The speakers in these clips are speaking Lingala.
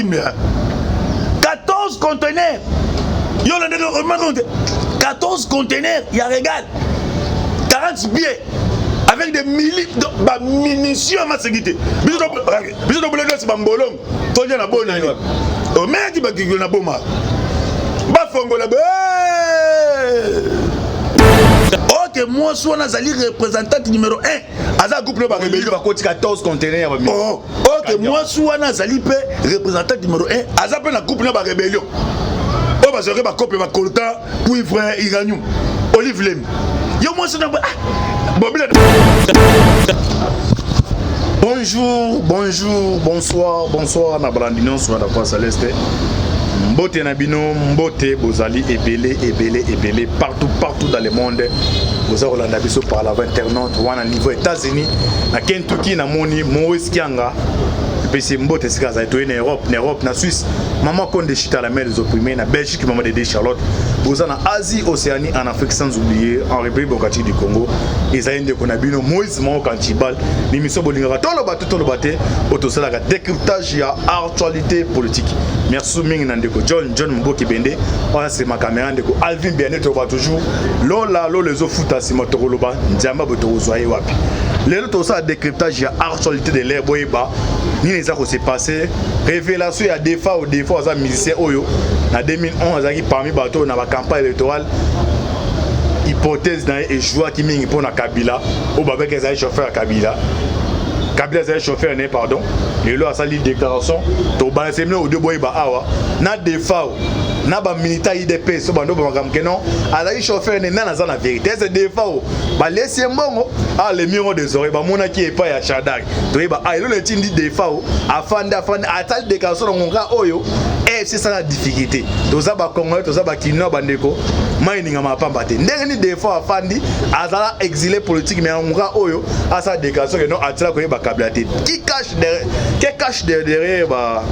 kimia. 14 conteneurs yo na ndenge omaki te, 14 conteneurs ya Regal, 40 billets avec des milli bamunition ya maseki te. Biso tobule nyonso bambolongo tolia na bonani omeyaki bakikilo na boma bafongola. Ok, mwasi wana azali représentante numéro 1, aza groupe no barébellion. Bakoti 14 conteneur ya ba. Oh, ok, mwasi wana azali mpe représentante numéro 1, aza mpe na groupe na barébellion oyo bazwaki bakope, bacoltan, cuivre, uranium. Olive Lembe, yo mwasi na, ah, bobila. Bonjour, bonjour, bonsoir, bonsoir na balandi nyonso na Voix Celeste. Mbote na bino, mbote. Bozali ebele, ebele, ebele, partout, partout dans le monde. Boza kolanda biso par la voie internaute wana, niveau États-Unis, na Kentucky, namoni Maurice Kianga, epesi mbote esika azali. Toye na Europe, na Europe, na Suisse, mama Konde Chita, la mère des opprimés, na Belgique, mama Dede Charlotte. Boza na Asie, Océanie, en Afrique, sans oublier en République démocratique du Congo. Ezali ndeko na bino Moïse Mao Kantibal. Émission bolingaka, toloba te, toloba te, oyo tosalaka décryptage ya actualité politique. Merci mingi na ndeko John John Mboki Bende wana nsima caméra, ndeko Alvin Biane. Toloba toujours lola lola ezofuta nsima, tokoloba nzambe boye, tokozwa ye wapi? Lelo tosala décryptage ya actualité de l'heure. Boyeba nini eza kose passer. Révélation ya Defao. Defao aza musicien oyo na 2011 azalaki parmi bato oyo na bacampagne électorale, hypothèse na ye ejouaki mingi mpo na Kabila, oyo babeki ezali chauffeur ya Kabila. Kabila azali chauffeur na ye, pardon. Lelo asali déclaration, tobalance bino audio, boyeba awa na Defao na bamilitaire UDPS oyo bando bamakambo ke non, azalaki chauffeur ne. Nani aza na vérité? Ese Defao balesi ye mbongo alemi yango des oreilles, bamonaki epai ya Shadary. Toyeba a elolo etindi Defao afandi, afandi, atali déclaration na ngonga oyo AFC esala difficulté. Toza bacongolais, toza bakinois, bandeko, mai eningama pamba te. Ndenge nini Defao afandi, azala exilé politique, mais ngonga oyo asala déclaration ke non, atila koyeba Kabila te? Qui cache derrière, qui cache derrière ba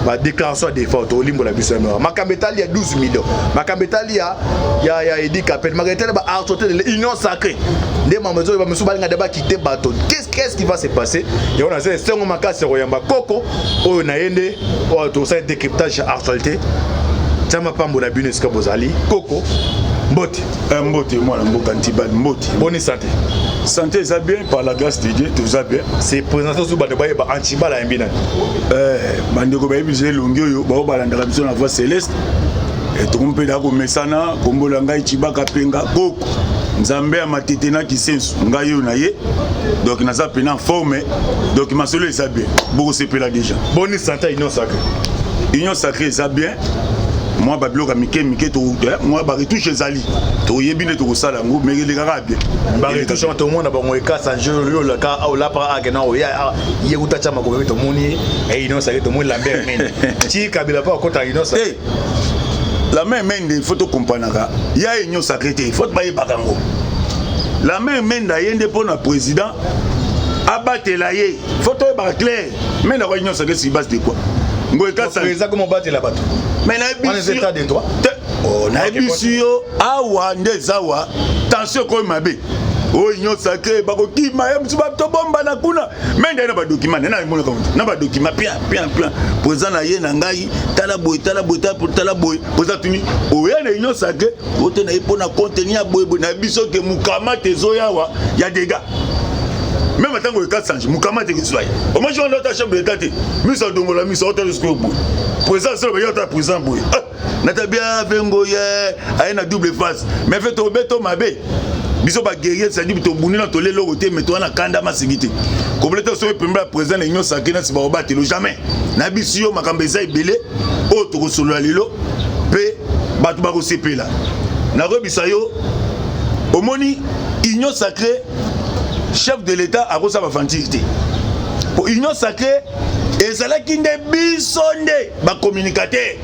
badéclaration ya Defao? Tolimbola biso ya makambo etali ya 12 millions, makambo etali ya Eddy Kapend, makambo etali baartote de l'Union sacrée. Nde mambo ezoyo, bamisu balinga nde bakite bato. Qu'est-ce qui va se passer? Yango naza esengo makasi ya koyamba koko oyo na ye nde oyo tosala décryptage ya actualité. Nzambe apambola bino esika bozali. Koko, mbote. Mbote, mwana mboka Ntibali, mbote. Boni santé? Santé eza bien, par la grâce de Dieu toza bien. C'est présentation so bato bayeba Antibal ayembi nani. Bandeko bayebi biso elongi oyo, bao balandaka biso na Voix Céleste. Tokomi mpe daa komesana. Kombola ngai Cibaka Penga Koko, Nzambe ya matete na kisensu, ngai oyo na ye. Donc naza pena en forme, donc masolo eza bien, bokosepela déjà. Boni santé, Union sacrée? Union sacrée eza bien, mwa babiloko ya mike mike, mwa baretouche ezali, toyebi nde tokosala yango, mais elekaka bien. Baretouche wana, tomona bango ekasa nje oyo olaka olapa akena oya ye kuta tia makolo. Tomoni Union sacrée, tomoni Lambert Mende ti Kabila mpo akota Union sacrée. Lambert Mende, il faut tokompanaka ya Union sacrée te, il faut bayebaka yango. Lambert Mende aye nde mpo na président abatela ye, faut toyebaka clair. Mende akoki Union sacrée sur base de quoi? Ngo ekasa. Président komo batela bato. Mais wana état de droit. Nayebisi yo, awa nde eza awa, tension ekomi mabe. Oyo Union sacrée bakokima ye mosu, tobombana kuna. Me ndai na badocument nde namonaka na badocument bien bien bien. Président na ye na ngai, tala boye, tala boye, tala boye. Président tuni oya na Union sacrée ote na ye mpo na contenu ya boye boye na biso ke mokama te ezoya awa ya dégâts. Même ntango ekasange mokama te kozwa ye, omaki wana ota chef de l'État te, miso adongola miso otala sikoyo boye. Président asala baye ota président boye natabia vengo ye aye na double face, mais fe tobeto mabe. Biso baguerrier, c'est-à-dire tobundi na tolia eloko te, mais toza na kanda masiki te. Kobele te soki pembe ya président na Union sacrée nasi bakobatelo jamais. Na biso yo makambo eza ebele oyo tokosolola lelo mpe bato bakosepela. Nakoyebisa yo, omoni Union sacrée, chef de l'État akosala baventure te, po Union sacrée ezalaki nde biso nde bacommunicateur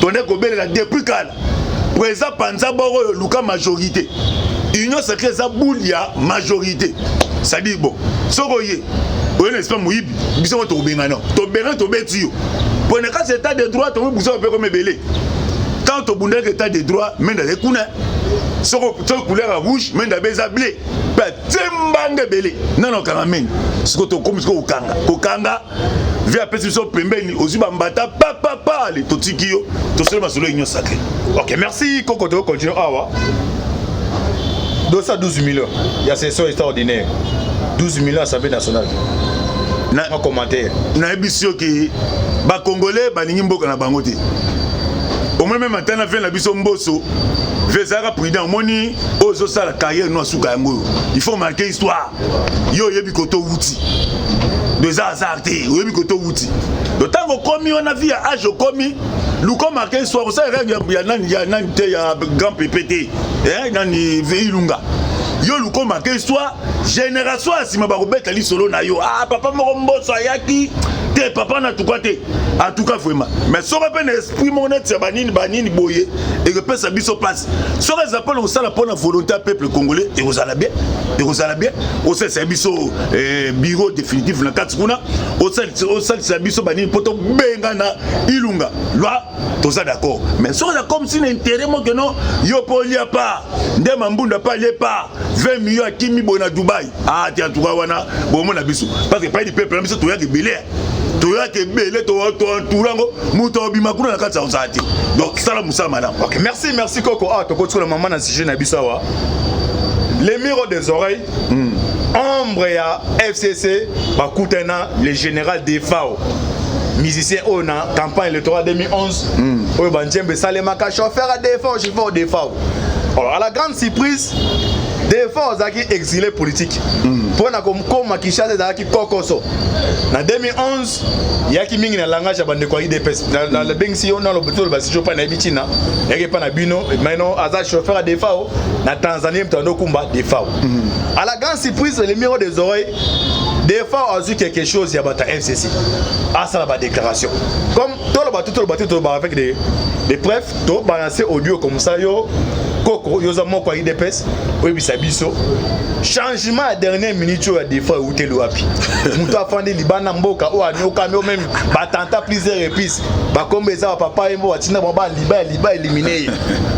tonde kobelela depuis kala. Président panza boko oyo luka majorité. Union sacrée eza boule ya majorité, c'est-à-dire bon, soki oye oye na esprit moyibi, biso ngo tokobengana, tobengani, tobeti yo. Mpo na kasi état de droit, tokomi biso mpe komi ebele. Tant tobundaki état de droit, Mende azali kuna. Soki couleur ya rouge, Mende abe eza bleu mpe atie mbanga ebele nano okanga Mende. Sikoyo tokomi sikoyo kokanga kokanga. Vie apesi biso pembeni, ozwi bambata papapa, ale totiki yo, tosali masolo union sacrée. Ok, merci Koko, to continue awa. 212 millions ya session extraordinaire, 12 millions Assemblée nationale. Na commentaire. Nayebisi yo ke bacongolais balingi mboka na bango te. Omoni, meme ata na vie na biso Mboso ve ezalaka prudent. Omoni oyo ozosala carrière no asuka yango oyo, il faut marquer histoire. Yo oyebi kote owuti, do eza hasard te, oyebi kote owuti. Do ntango okomi wana, vie ya age okomi, luka marquer histoire. Osala rêve ya nani, ya nani te, ya grand pepe te, nani Ilunga. Yo luka marquer histoire, génération ya nsima bakobeta lisolo na yo. Ah, papa moko Mboso ayaki te, papa na tuka te. En tout cas vraiment, mais soki mpe na esprit moko neti ya banini banini boye, ekopesa biso mpasi. Soki eza mpona kosala mpona volonté ya peuple congolais, ekozala bien, ekozala bien. Osalisa biso bureau définitif na kati kuna, osalisa biso banini mpo tobenga na Ilunga loi, toza d'accord. Mais soki eza comme si na intérêt moko no yo mpo olia pa nde Mambunda mpe alie pa 20 millions, akimi boye na Dubai, ah te, en tout cas wana bomona biso, parce que pai du peuple na biso toyaka ebele, toyaka ebele, toentoure yango, moto abima kuna na kati ya kozala te. Donc sala mosala malamu. Ok, merci, merci Koko. Ah, tokotikola mama na sujet na biso awa, les murs des oreilles, ombre ya FCC bakutana le général Defao, musicien oyo na campagne électorale 2011, oyo banjembe esalemaka chauffeur ya Defao, chauffeur Defao. Alors, à la grande surprise, Defao azalaki exilé politique mpo na kokoma Kinshasa ezalaki kokoso. Na 2011 yaki mingi na langage ya bandeko ya UDPS. Nabengisi yo naloba sijo mpa nayebi ntina yaki epa na bino. Maintenant aza chauffeur ya Defao na Tanzanie, moto andokumba Defao. À la grande surprise, le miro des oreilles, Defao azwi quelque chose ya bato ya FCC, asala badéclaration comme toloba te, toloba te, toloba avec des preuves, tobalance audio comme ça. Yo Koko, yo oza moko ya UDPS, oyebisa biso changement ya dernière minute oyo ya Defao euteli wapi? Moto afandi libanda mboka oyo anyokami, oyo meme batenta plusieurs reprises, bakombo eza bapapa ye mbo batinda bango baliba ya liba élimine ye.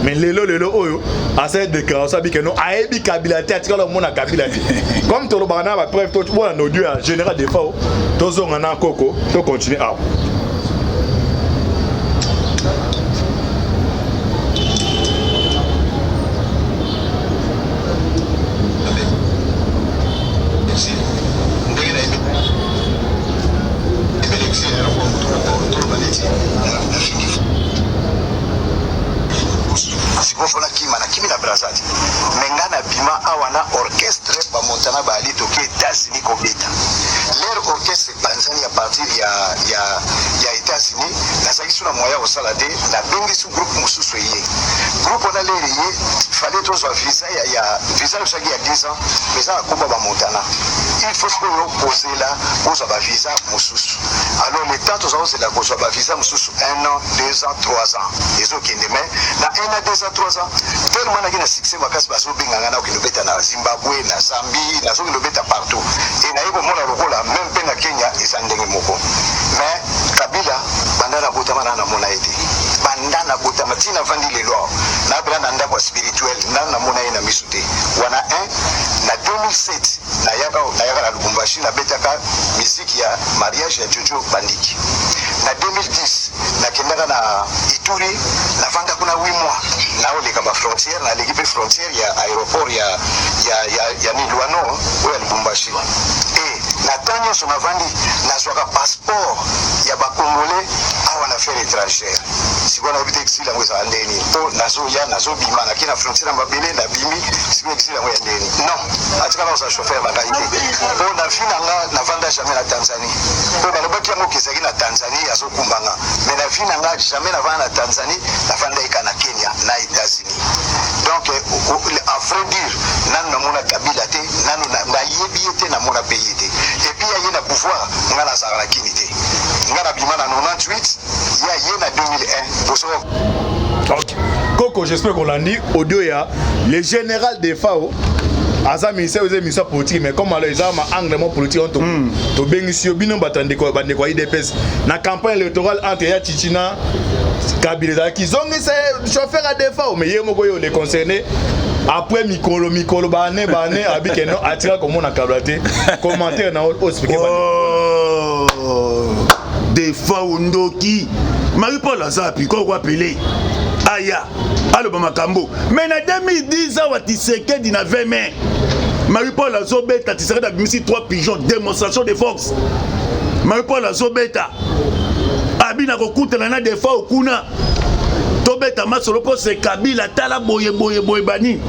Mais lelo lelo oyo asali déclaration, abike no ayebi Kabila te, atikala komona Kabila te. Comme tolobaka na bapreuve, tobona audio ya général Defao, tozonga na Koko, tocontinue awa. Ndenge nayebi exil eloko moto moko toloba neti nafingi. Sikoyo fo nakima, nakimi na Braza te, me nga nabima awa na orchestre bamontana baali, toke États-Unis kobeta. Lere orchestre epanzani ya partir ya États-Unis, nazalaki so na moyen ya kosala te. Nabengisi groupe mosusu eye, groupe wana lere ye fallait tozwa visa ya visa osaki ya 10 ans, mais eza na komba bamontana. Il faut sikoyo kozela kozwa bavisa mosusu. Alors le temps toza kozela kozwa bavisa mosusu, 1 an, 2 ans, 3 ans ezokende. Mais na 1 an, 2 ans, 3 ans, tellement naki na succès makasi, bazobenga nga, nakokende obeta na Zimbabwe, na Zambie, nazokende obeta partout. E naye komona lokola même mpe na Kenya eza ndenge moko. Mais Kabila, banda nabotama na namona ye te. Banda nabotama ntina vandi lelo awa, nabela na ndako ya spirituel, na namona ye na miso te. Wana 1 na 2007 nayaka na Lubumbashi, nabetaka miziki ya mariage ya Jojo Bandiki. Na 2010 nakendaka na Ituri, navanda kuna 8 mois, naoleka bafrontière, naleki mpe frontière ya aéroport ya Nilwano oyo ya Lubumbashi. E na temps nyonso navandi, nazwaka passeport ya bacongolais awa na affaire étrangère. Sikoyo nayebi te exil yango ezala ndeni, mpo nazoya, nazobima, nake na frontière ya mabele, nabimi. Sikoyo exil yango ya ndeni? Non, atikala kozala chauffeur na ngai te, mpo na vie na nga navanda jamais na Tanzanie. Mpo balobaki yango kezalaki na Tanzanie azokumbanga, mais na vie na nga jamais navanda na Tanzanie, navanda eka na Kenya na États-Unis. Donc à vrai dire, nanu namona Kabila te, nanu nayebi ye te, namona mpe ye te. Et puis aye na pouvoir, nga nazalaka na Kini te. Nga nabima na 98, ye aye na 2001 boso. Ok Koko, j'espère kolandi audio ya le général Defao. Aza ministère, eza émission politique, mais comme alors eza ma angle mo politique on tobengisi yo. Bino bato bandeko, bandeko ya UDPS, na campagne électorale entre ya Chichi na Kabila ezalaki zongisa chauffeur ya Defao. Mais ye moko oyo le concerné, après mikolo mikolo bane bane, abi ke non, atika komona Kabila te. Commentaire na oexplique. Oh. Defao ndoki. Marie Paul aza pi ko apele aya aloba makambo. Mais na 2010 awa Tshisekedi na 20 mai, Marie Paul azobeta. Tshisekedi abimisi 3 pigeons, démonstration de force. Marie Paul azobeta, abi na kokutana na Defao kuna, tobeta masolo mpo se Kabila. Tala boye boye boye banini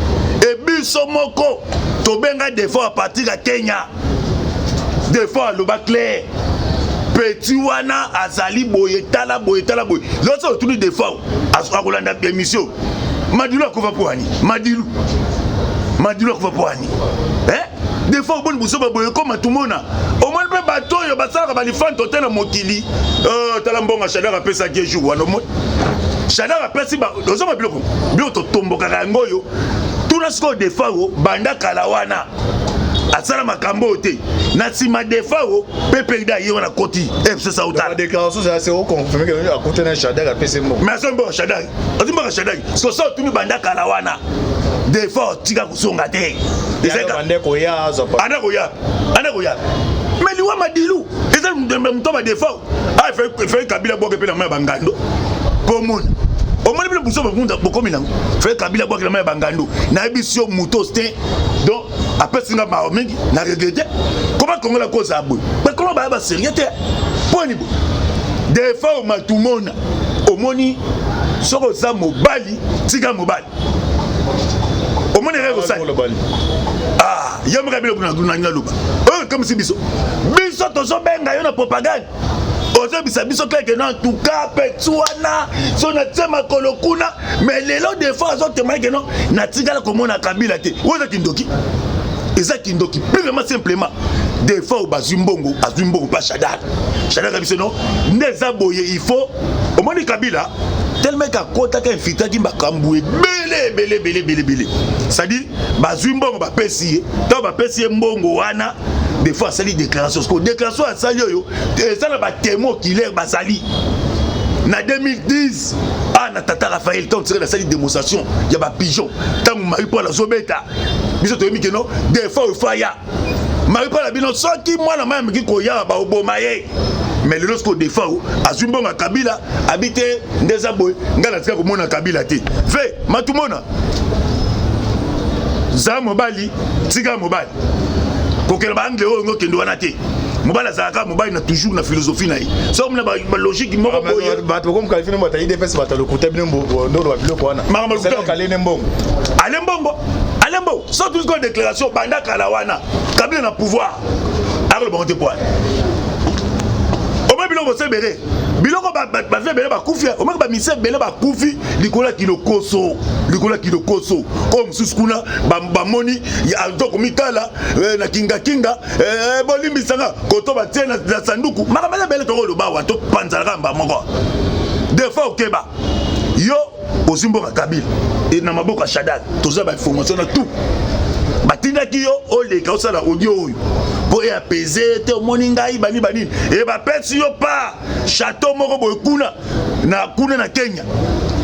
e biso moko tobenga Defao à partir ya Kenya. Defao aloba clair: petit wana azali boye, tala boye, tala boye. Loso otuni Defao, akolanda émission. Madilu akufa mpo ani? Madilu, Madilu akufa mpo ani? Eh? Des fois oboni buso boye ekoma tumona, omoni mpe bato oyo basalaka balifanto te na mokili. Tala mbongo Shadar apesaki jour wana. Omoni Shadar apesi, ozoma biloko, biloko totombokaka yango oyo. Tuna sikoyo Defao, banda kala wana asala makambo oyo te. Na nsima Defao mpe perida ye wana koti FCC aotala. Déclaration, c'est confirmé que akutana na Shadar, apesi mbongo. Mais azoi mbongo Shadar, azoi mbongo Shadar. Soso otuni, banda kala wana Defao tika kozonga te. Ande koya azwa. Anda koya, anda koya. Mais liwa Madilu eza moto ba Defao efai Kabila bwake mpe na mai ya bangando mpo omona, omoni bino buso bokomi nango. Fai Kabila bwake na mai ya bangando. Nayebi si yo moto te, donc apesi nga mawa mingi na regretter koma Kongola kozala boye. Bakongo baya basérieux te. Mponi boye Defao matumona, omoni soki oza mobali, tika mobali. Omoni erreur osali ye moko biloko naloba oyo ekomisi biso. Biso tozobenga yo na propagande, ozobisa biso keke no. En tout cas petit wana so natie makolo kuna. Mais lelo des fois azotémoigner que non, natikala komona Kabila te. Oyo eza kindoki, eza kindoki purement simplement. Des fois bazwi mbongo, azwi mbongo mpa Shadar. Shadar biso no nde eza boye. Il faut omoni Kabila tellement akotaka, infiltraki makambo ebele ebele ebele ebele ebele. C'est-à-dire bazwi mbongo, bapesi ye. Ntango bapesi ye mbongo wana, des fois asali déclaration. Parce que déclaration asali oyo eza na batémoin oculaire bazali na 2010 a na tata Raphaël. Ntango Tshisekedi asali démonstration ya bapigeon, ntango Marie Paul azobeta, biso toyebi que non, des fois ofaya Marie Paul abino soki mwana mai ameki koya, baoboma ye. Mais lelo sikoyo Defao azwi mbongo ya Kabila, abi te nde eza boye. Ngai natika komona Kabila te. Fe matumona za mobali, tika mobali kokela baangle oyo ngo okende wana te. Mobali azalaka mobali na toujours na philosophie na ye. Soki mona balogique moko boye. Bato bokomokalifine bato ya UDPS, bato lokuta bino ndolo babiloko wana. Makambo lokuta. Alene mbongo. Ale mbongo, ale mbongo. So tuzi ko déclaration banda kala wana Kabila na pouvoir, akoloba ngo te. Poane omoi biloko boso ebele, biloko bavi ebele bakufi. Omaki bamisi ebele bakufi likolo ya kilokoso, likolo ya kilokoso oyo mosusu kuna bamoni tokomitala na kingakinga. Bolimbisanga koto batie na sanduku. Makambo eza ebele, tokoloba awa topanzalaka mba moko. Des fois okeba yo ozwi mboka Kabila na maboko ya Shadar. Toza bainformation na tout. Batindaki yo oleka osala audio oyo mpo e apese te. Omoni ngai bani banini e bapesi yo pa château moko boye kuna na kuna na Kenya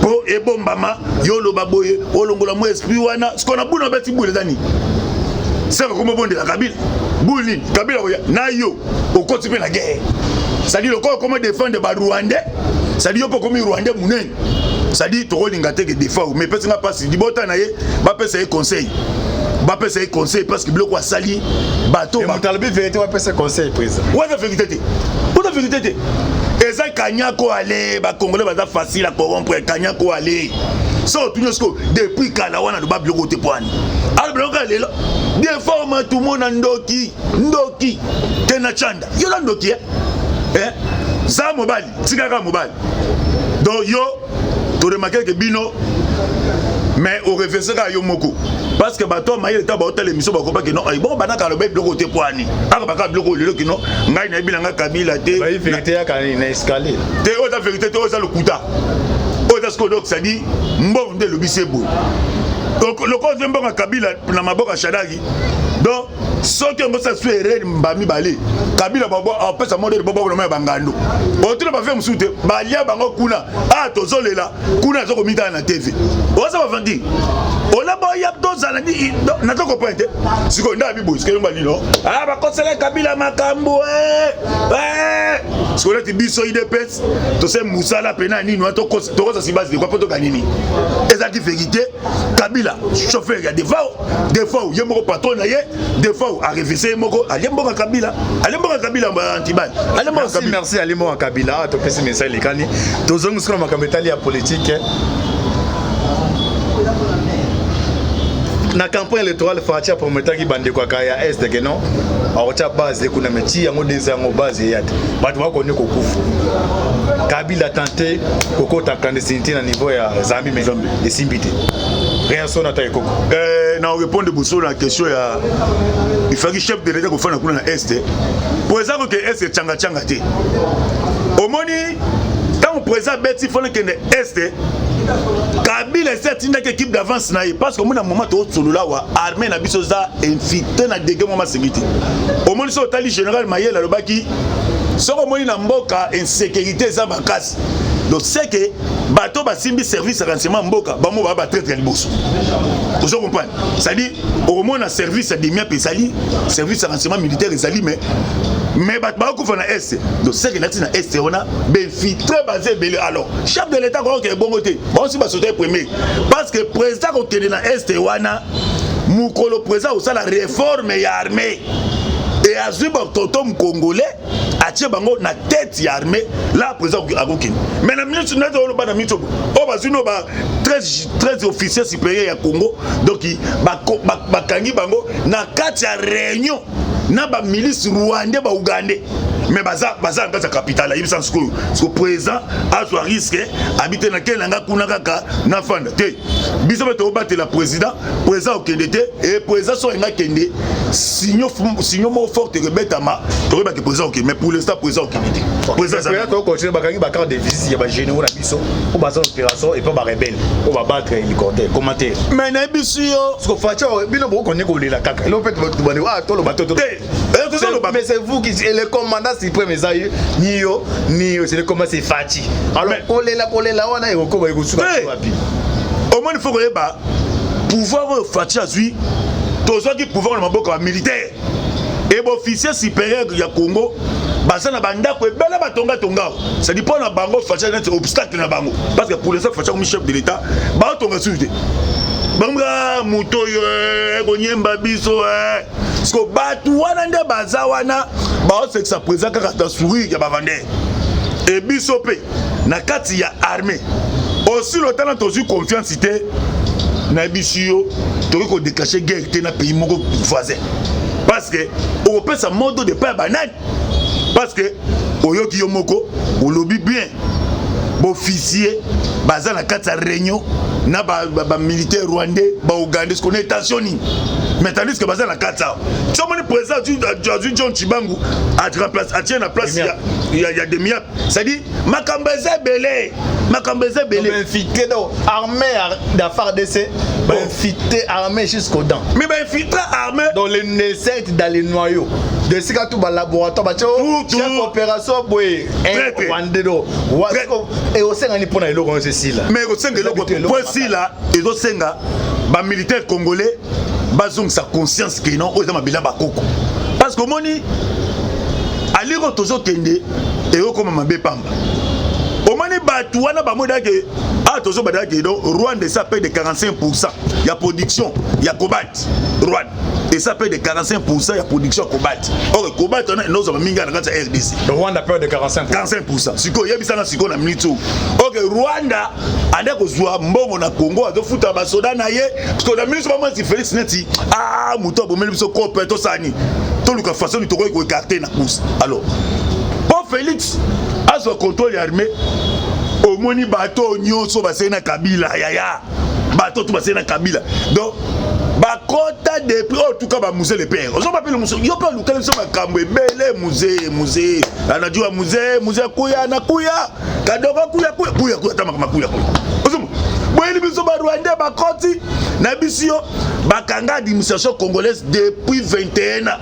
mpo ebombama. Yo oloba boye, olongola mwa esprit wana. Sikoyo na buna obeti bule eza nini? Seka koma obondela Kabila bule nini? Kabila koya na yo, okoti mpe na guerre. C'est-à-dire lokola okoma défendre barwandais, c'est-à-dire yo mpo okomi rwandais monene. C'est-à-dire tokolinga te que Defao, mais epesi nga mpasi. Libota na ye bapesa ye conseil, bapesa ye conseil, parce que biloko asali bato. Moto alobi vérité, bapesa conseil, président. Waza vérité te, oza vérité te. Eza kanyako ale. Bacongolais baza facile à corrompre. Kanyako ale so otuni siko depuis kala wana aloba biloko te. Poani aloba biloko lelo? Des fois matumona ndoki, ndoki te na chanda. Yo za ndoki, eh? Eh? Za mobali, tikaka mobali. Donc yo toremarquer que bino, mais orefese kaka yo moko, parce que bato ya mayele ta baotala émission bakopa que non, bon, bandaka aloba biloko te. Po ani aka baka biloko lelo que non, ngai nayebi na ngai Kabila te. Vérité yaka na escalier. Te, oyo eza vérité te, oyo eza lokuta. Oyo eza sikoyo, donc c'est-à-dire mbongo nde elobisi eboye. Lokola ozwi mbongo ya Kabila na maboko ya Shadari, donc soki yango osala su erreur mba mibale, Kabila apesa modele boboko na mai ya bangando. Otuna bafie mosusu te, balia bango kuna. A tozolela kuna, aza komitala na TV, oza bavandi. Ola boya tozala ni nazo comprendre te. Sikoyo nda biboyi sikoyo balino. Ah bakosela Kabila makambo eh. Eh. Sikoyo neti biso UDPS tose musala pena nini wana tokosa si base de quoi po toganye nini? Ezalaki vérité Kabila chauffeur ya Defao, Defao ye moko patron na ye, Defao a refusé ye moko alie mboka Kabila, alie mboka Kabila antibal. Alie mboka Kabila. Merci alie mboka Kabila topesi message lekani. Tozongi sikoyo makambo etali ya politique. Na campagne électorale Fatshi aprometaki bandeko ya ya est que non akotia base kuna mais ti yango deza yango base eya te bato bakoni kokufa. Kabila tente kokota clandestinité na niveau ya Zambie mais esimbi te. Réaction na ta ekoko. Euh, na répondre boso na question ya il fallait chef de l'État kofanda kuna na est po eza koke est changa changa te. Omoni ntango président abeti fona kende est Kabila esi atindaki équipe d'avance na ye parce que omoni na moment tozosolola awa armée na biso eza infiltré na degré moko masengi te. Omoni soki otali général Mayele alobaki soki omoni na mboka insécurité eza makasi, donc c'est que bato basimbi service ya renseignement mboka bango baa batraître ya liboso. Ozo comprendre, c'est-à-dire okomona service ya demiap ezali, service ya renseignement militaire ezali, mais bato bakokufa na est. Donc c'est que nati na est wana bainfiltré baza ebele. Alors chef de l'état kokoke ebongo te, bango si basote premier parce que président kokende na est wana mokolo président kosala réforme ya armée et azwi batonton congolais atie bango na tête ya armée là président akokende. Mais na minute nati oloba na minute oyo bazwi no ba 13 officiers supérieurs ya Congo, donc bakangi bango na kati ya réunion na bamilice rwandais baugandais, mais baza baza na kati ya capitale. Ayebisa sikoyo siko président azwa risque abi te nakende nanga kuna kaka nafanda te. Biso mpe tokobatela président, président okende te e président so alinga kende signaux signaux moko forte ekobetama tokoyebaki président okende. Mais pour l'instant président okende te, président tokocontinue. Bakangi bacarte de visite ya bagénéraux na biso oyo baza na opération epa barebelle oyo babattre hélicoptère, commentaire? Mais nayebisi yo. Parce que Fatshi, bino bokokonde kolela kaka elo mpe tobandi ah toloba to te tozoloba. Mais c'est vous qui et le commandant suprême eza yo ni yo ni yo, c'est le commandant, c'est Fatshi. Alors kolela kolela wana ekokoma ekosuka wapi? Omoni, faut koyeba pouvoir oyo Fatshi azwi. Tozwaki pouvoir na maboko ya bamilitaire e baofficier supérieur ya Congo baza na bandako ebele batongatonga. C'est-à-dire mpo na bango Fatshi neti obstacle na bango, parce que pour l'instant Fatshi akomi chef de l'état, baotonga susu te. Bango moto oyo ekonyemba biso parce que bato wana nde baza wana baosekisa président kaka ta sourire ya bavandere. E biso mpe na kati ya armée aussi lotana tozwi confiance te. Nayebisi yo, tokoki kodéclenche guerre te na pays moko voisin parce que okopesa modo de pa ya banani, parce que oyoki yo moko olobi bien baofficier baza na kati ya réunion na bamilitaire rwandais, baugandais. Sikona tension nini? Mais tandis que baza na kati awa, ti omoni président azwi John Tshibangu atie na place ya demiap, c'est-à-dire makambo eza ebele, makambo eza ebele. Bainfiltré, donc armée ya FARDC bainfiltré armée jusqu'aux dents. Mais bainfiltré armée. Dans les naissance, dans les noyaux de sika tout balaboratoire batie chef opération boye rwandais. Do ekosengani mpona eloko nyonso esila? Mais ekosenga eloko po esila, ezosenga bamilitaire congolais bazongisa conscience ke non, oyo eza mabele ya bakoko, parce que omoni aliko tozokende ekokoma mabe pamba. Omoni bato wana bamonaki awa tozobadaki donc Rwanda esa près de 45 ya production ya cobalt. Rwanda esa près de 45 ya production ya cobalt. Or cobalt wana enozwama mingi na kati ya RDC. Rwanda près de 45? 45. Sikoyo oyebisanga sikoyo na minute oyo ok Rwanda ande kozwa mbongo na Congo, azofuta basoda na ye. Parce que na minute bamwasi Félix neti ah moto abomeli biso cope, tosani toluka façon nini tokoki koécarter na course. Alors mpo Félix azwa contrôle ya armée, omoni bato nyonso basali na Kabila yaya, bato tu basali na Kabila, donc bakota depuis oyo tuka baMzee le père ozoba mpe mosu yo mpe olukali biso makambo ebele. Mzee, Mzee anajua, Mzee, Mzee kuya na kuya kadoko kuya kuya kuya kuya ta makambo kuya kuya ozomba boyeli biso barwandais bakoti na biso yo bakanga administration congolaise depuis 21 ans.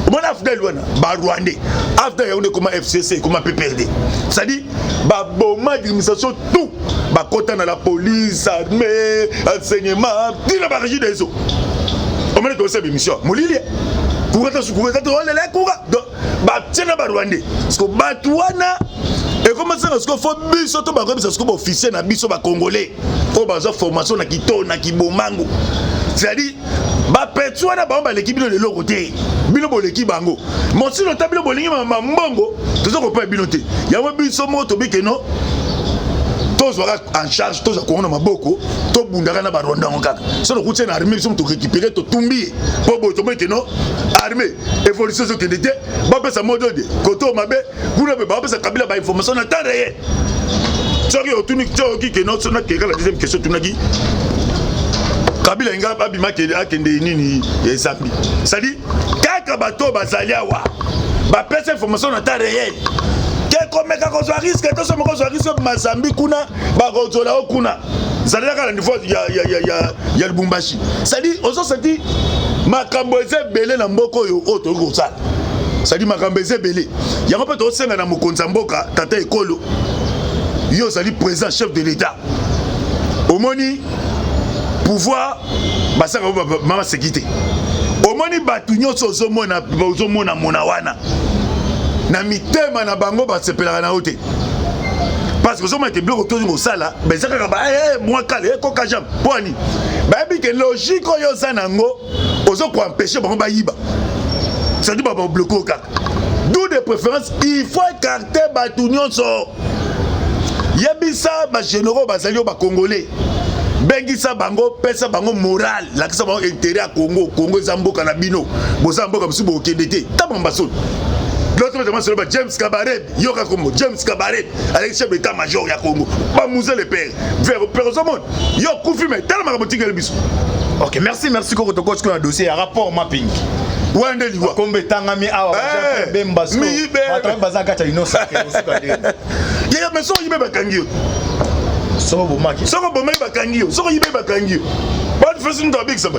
Omoni AFDL wana, barwandais, AFDL yango nde ekoma FCC, ekoma PPRD. C'est-à-dire baboma administration, tout bakota na la police, armée, enseignement, ntina barégie des eaux. Omoni, tosala émission, molili kuka ta sukuka eza te, olela kuka. Donc batie na barwandais. Parce que bato wana ekomasanga sikoyo, faut biso to bakoyebisa sikoyo baofficier na biso bacongolais oyo bazwa formation na kito na kibomango. C'est-à-dire bapeti wana, bango baleki bino leloko te, bino boleki bango mosino ta. Bino bolingi mambongo, toza kopa bino te. Yango biso moko tobikeno tozwaka en charge, tozwa Kongo na maboko, tobundaka na barwanda yango kaka. So tokuti na armée, biso torécupéré, totumbi ye. Mpo boye tomoni keno armée évolution ezokende te. Bapesa modode koto mabe kuna mpe bapesa Kabila bainformation na temps réel. Soki otuni, soki keno so nakeka la deuxième question otunaki, Kabila nga abima akende nini ya Zambie. C'est-à-dire kaka bato bazali awa bapesa information na temps réel ke komeka kozwa risque to soki kozwa risque Mazambi kuna, bakozola yo kuna. Zali kaka na niveau ya Lubumbashi. C'est-à-dire ozosenti makambo eza ebele na mboka oyo, oyo tokoki kosala. C'est-à-dire makambo eza ebele. Yango mpe tosenga na mokonzi ya mboka, tata ekolo, yo ozali président, chef de l'État. Omoni pouvoir basalaka mama sécurité. Omoni bato nyonso ozomona, ozomona mona wana na mitema na bango, basepelaka na yo te, parce que ozomona ete biloko tozi kosala eza kaka mwa kale ekoka jambe. Mpo ani bayebi ke logique oyo oza nango ozokoempêche bango bayiba. C'est-à-dire babloquer kaka. D'où de préférence il faut écarter bato nyonso. Yebisa bagénéraux bazali oyo bacongolais, bengisa bango, pesa bango moral, lakisa bango intérêt ya Congo. Congo eza mboka na bino, boza mboka mosusu bokende te. Ntango basolo l'autre masolo ba James Kabarebe, yoka kombo James Kabarebe, aleki chef d'état major ya Congo. Bamusée le père vers père, ozomona yo kufi, me tala makambo tikeli biso. Ok, merci, merci koko. Tokoti na dossier ya rapport mapping. Wana nde liwa. Kombe etangami awa. Bemba bato baza kati ya inosa. Yaya, mais soki oyibe, bakangi yo. Soko obomaki. Soki obomaki, bakangi yo. Soki oyibe, bakangi yo. Bato fesi mutu abikisa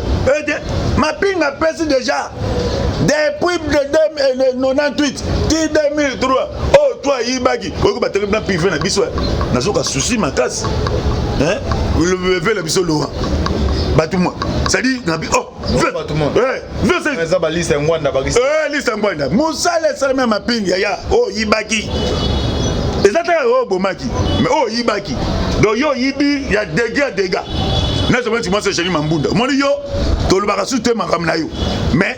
ete mapinga apesi déjà depuis 98 ti 2003 oyo to ayibaki. Oyoki batelemi na privé na biso, nazoka susi makasi leve na biso Laurent bato mwa. C'est-à-dire nabi oh. Eza baliste ya Ngwanda. Liste ya Ngwanda, mosala esalemi ya mapingi. Yaya, oyo oyibaki eza te oyo obomaki, mais oyo oyibaki. Donc yo oyibi ya dégâts, ya dégâts. Nazomoni ti mwasi Egénie Mambunda, omoni yo tolobaka su te makambo na yo, mais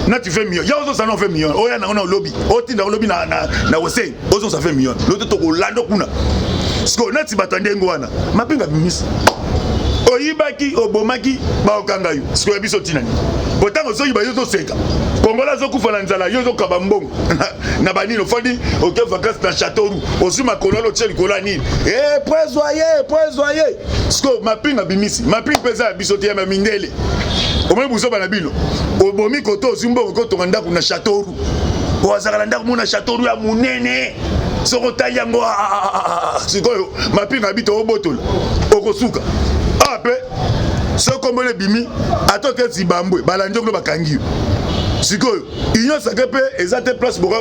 nati 20 million ya ozosala na 20 million oya nango na olobi otinda olobi na wesei ozosa 20 million lote tokolanda kuna. Sikoyo nati bato ya ndenge wana, mapinga bimisi oyibaki, obomaki, baokanga yo. Sikoyo biso ntina nini? Po ntango ozoyiba, yo ozoseka Kongola azokufa na nzala, yo ozokaba mbongo na banini. Ofandi, oke vacance na Châteauroux, ozwi makolo wana, otie likolo ya nini, po ezwa ye, po ezwa ye. Sikoyo mapinga bimisi mapinga mpe eza ya biso te, ya mindele. Omoni buzoba na bino. Obomi koto, ozwi mbongo kotonga ndako na Châteauroux. Oazalaka na ndako mo na Châteauroux ya monene. Soki otali yango sikoyo, mapinga bi toobotola, okosuka awa mpe. Soki kombona ebimi, ata oke Zimbabwe, balandi okolo, bakangi yo. Sikoyo Union sacrée mpe eza te place boka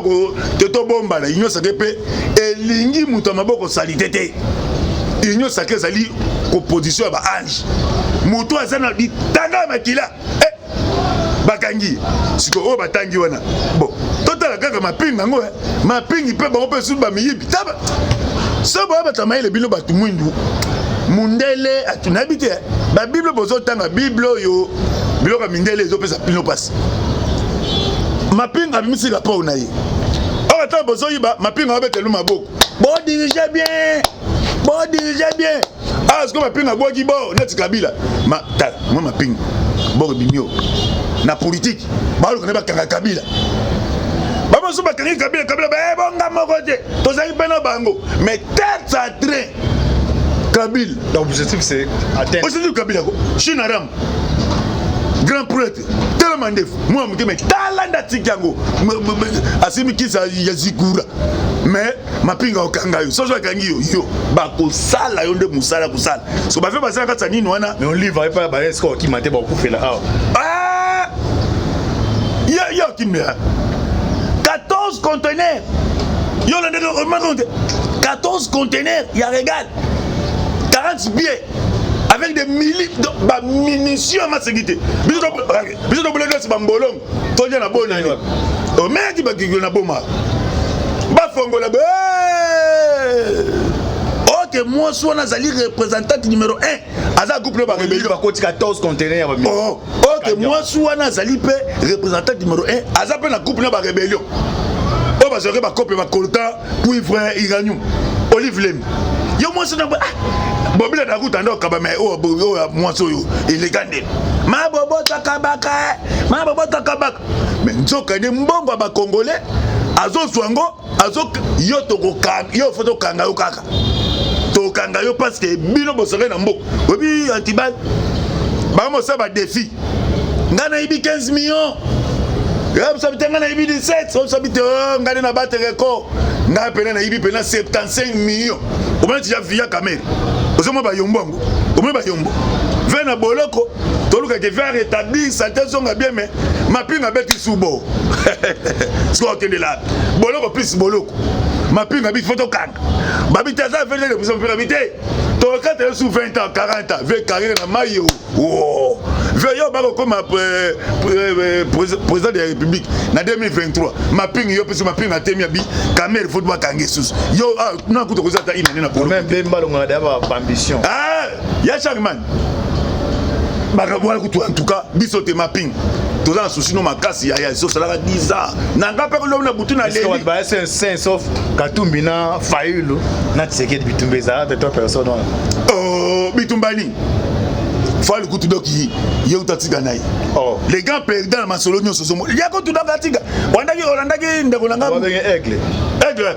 te tobombana. Union sacrée mpe elingi moto ya maboko salite te. Union sacrée ezali composition ya baange. Moto aza na litanga ya makila, bakangi. Sikoyo oyo batangi wana, bon, totala kaka mapingi yango, mapingi mpe bango mpe susu bamiyibi. Taba so boya bato ya mayele, bino bato mwindu, mundele nayebi te. Babible bozotanga, bible oyo biloko ya mindele ezopesa bino mpasi. Mapinga abimisi rapport na ye oyo. Ntango bozoyiba, mapinga babetelu maboko: "Bodirige bien, bodirige bien." Ah, sikoyo mapinga abwaki bo neti Kabila. Tala mwa mapinga boko ebimi oyo na politike, baluka nde bakanga Kabila. Bamosusu bakangi Kabila, Kabila baebonga moko te, tozalaki mpe na bango, mais tête à train Kabila. L'objectif, c'est atteindre. Objectif Kabila ko Chine aram grand prêtre telema ndefu mwa moke, mais tala nde atiki yango, asimbi kisa ya zikura. Mais mapinga okanga yo, soso akangi yo, yo bakosala yo nde mosala kosala. So bafe basala kati ya nini wana. Mais on livre epai ba eske okima te, bakufela awa. Ah! Ye okimela. 14 conteneurs. Yo landaki omaki te, 14 conteneurs ya Regal, 40 billets avec des milli bamunition ya maseki te. Biso tobule nyonso bambolongo tolia na bonani omeyaki bakikilo na boma bafongola. Ok, mwasi wana azali représentante numéro 1, aza groupe no barébellion. Bakoti 14 conteneur ya Oh, ok, mwasi wana azali mpe représentante numéro 1, aza mpe na groupe na barébellion oyo bazwaki bakope, bacoltan, cuivre, uranium. Olive Lembe yo mwasi na ah, bobila nakuta nde okaba me oyo mwasi oyo eleka ndeni mabobotaka mabobotaka baka. Me nzoka nde mbongo ya bacongolais azozwa yango azo yo tokokanga yo, fo tokanga yo kaka, tokanga yo parce que bino bosakaki na mboka. Oyebi antibal bamosala badéfi: ngai nayebi 15 millions, obisabi te, ngai nayebi 17, obisabi te, ngai nde na battre record, ngai pena nayebi pena 75 millions. Omoni tija via Kamerhe, ozomona bayombo yango, omoni bayombo ve na boloko, tolukaki ve rétablir santé ezonga bien. Mais mapinga abeti subo sikoyo, okendela boloko plus boloko. Mapinga bi fo tokanga babi te, aza vele de mapinga bi te, tokatela su 20 ans, 40 ans ve carrière na mai yo ve yo bakokoma président de la République na 2023. Mapinga yo mpesi mapinga atemi abi Kamerhe fo bakanga esusu yo nakuta koza ata inane na boloko. Bemba longola deya baambition. Ya Charman wana kutu, en tout cas biso te, mapinga toza na souci no makasi yaya, ezosalaka 10 ans na nga mpe lobi na butu na leli. Ba sauf Katumbi na Fayulu na Tshisekedi, bitumba ezala te, trois personnes wana. Oh, bitumba nini? Fayulu kutu doki ye kutu atika na ye. Oh. Les grands perdants na masolo nyonso ozomo ya kutu daka atika wandaki olandaki ndeko na nga. Babenge aigle. Aigle,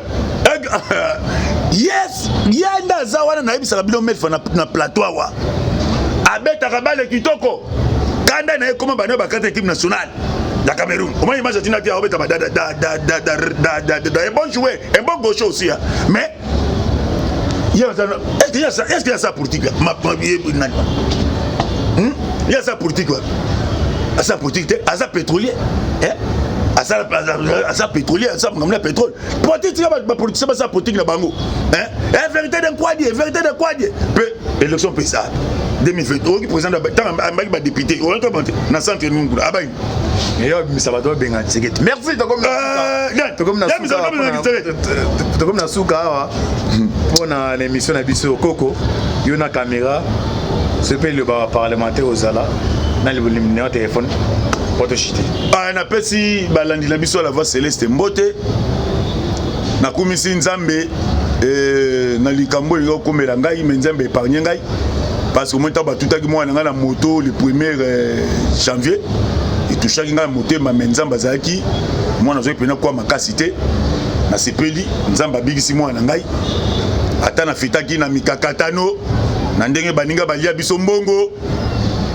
aigle, yes, ye nde aza wana. Nayebisaka bino melfa na plateau awa, abetaka bale kitoko, kanda na ye koma bana bakata équipe nationale ya Cameroun. Omoni image atinaki, aobeta ba da da da da da da da da da, un bon joueur, un bon gaucher aussi, hein. Mais est-ce qu'il y a ça politique là? Ma nani? Il y a ça politique là, aza politique te, aza pétrolier, eh? Aza pétrolier, aza makambo na pétrole. Politique tika bapoliticien baza politique na bango, hein? Eh, vérité de Nkwadie, vérité de Nkwadie mpe élection mpe eza 2020. Oyoki président ntango ambaki badéputé oyoki na centre nungula abai. Eyo abimisa bato babenga Tshisekedi. Merci, tokomi na suka awa mpona na émission na biso. Koko yo na caméra, soki mpe liloba parlementaire ozala na numéro téléphone po toshite. Napesi balandi na biso ya La Voix Céleste mbote. Nakumisi Nzambe na likambo elingi kokomela ngai, me Nzambe épargne ngai, parce que omoi ntango batutaki mwana na ngai na moto le premier janvier, etushaki ngai na motema, me Nzambe azalaki, mwana azwaki mpena kwa makasi te. Nasepeli, Nzambe abikisi mwana na ngai, ata nafetaki na mikakatano na ndenge baninga balia biso mbongo.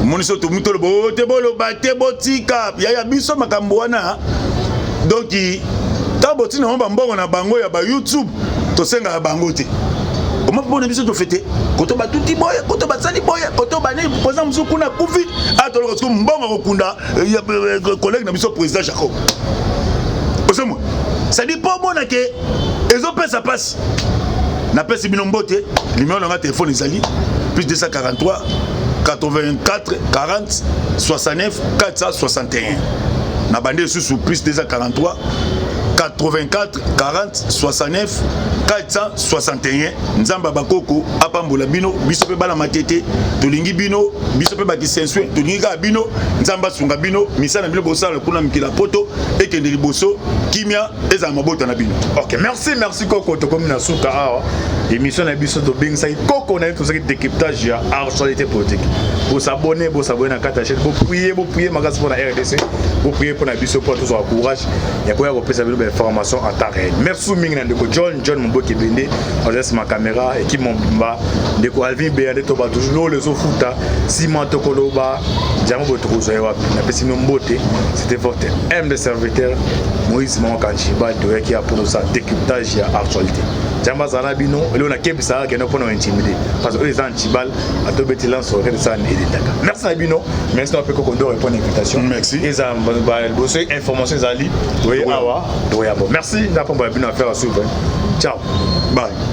Omoni so tomi toloba o te, boloba te, botika yaya biso makambo wana. Donc ntango botina bango bambongo na bango ya bayoutube, tosengaka bango te. Oma mpona biso tofete koto batuti boye, koto basali boye, koto bani président mosusu kuna akufi, atoloka siko mbongo akokunda collègue na biso président Jacob. Ozomona, c'est-à-dire mpo omona ke ezopesa mpasi. Napesi bino mbote. Numéro na nga telefone ezali plus 243 84 40 69 461. Na bande lisusu, plus 243 84 40 69 461. Nzambe ya bakoko apambola bino. Biso mpe bana Matete tolingi bino, biso mpe bakisenswe tolingi kaka bino. Nzambe asunga bino, misala na bino bosala kuna mikila poto ekende liboso, kimia ezala mabota na bino. Ok, merci, merci Koko. Tokomi na suka awa émission na biso. Tobengisaki Koko na ye, tozalaki décryptage ya actualité politique. Bosabone, bosabone na kati ya chaîne, boprier, boprier makasi mpona RDC, boprier mpona biso mpo tozwaka courage ya koya kopesa bino bainformation en temps réel. Merci mingi na ndeko John John Moboki Ebende azali ma caméra, équipe mobimba, ndeko Alvin Beya nde toba toujours lolo ezofuta nsima tokoloba jango boye tokozwa ye wapi. Napesi bino mbote. C'était votre humble serviteur Moïse Makanji. Toyaki ya mpo tosala décryptage ya actualité. Nzambe azala na bino. Eloko nakebisaka, kende mpona kointimider, parce que oyo eza antibal, atobeti lance roquette, esala elendaka. Merci na bino, merci na mpe Kokondo répondre invitation. Merci. Eza liboso, information ezali oye awa tokoyamba. Merci na pambo ya bino. Affaire à suivre, ciao. Bye.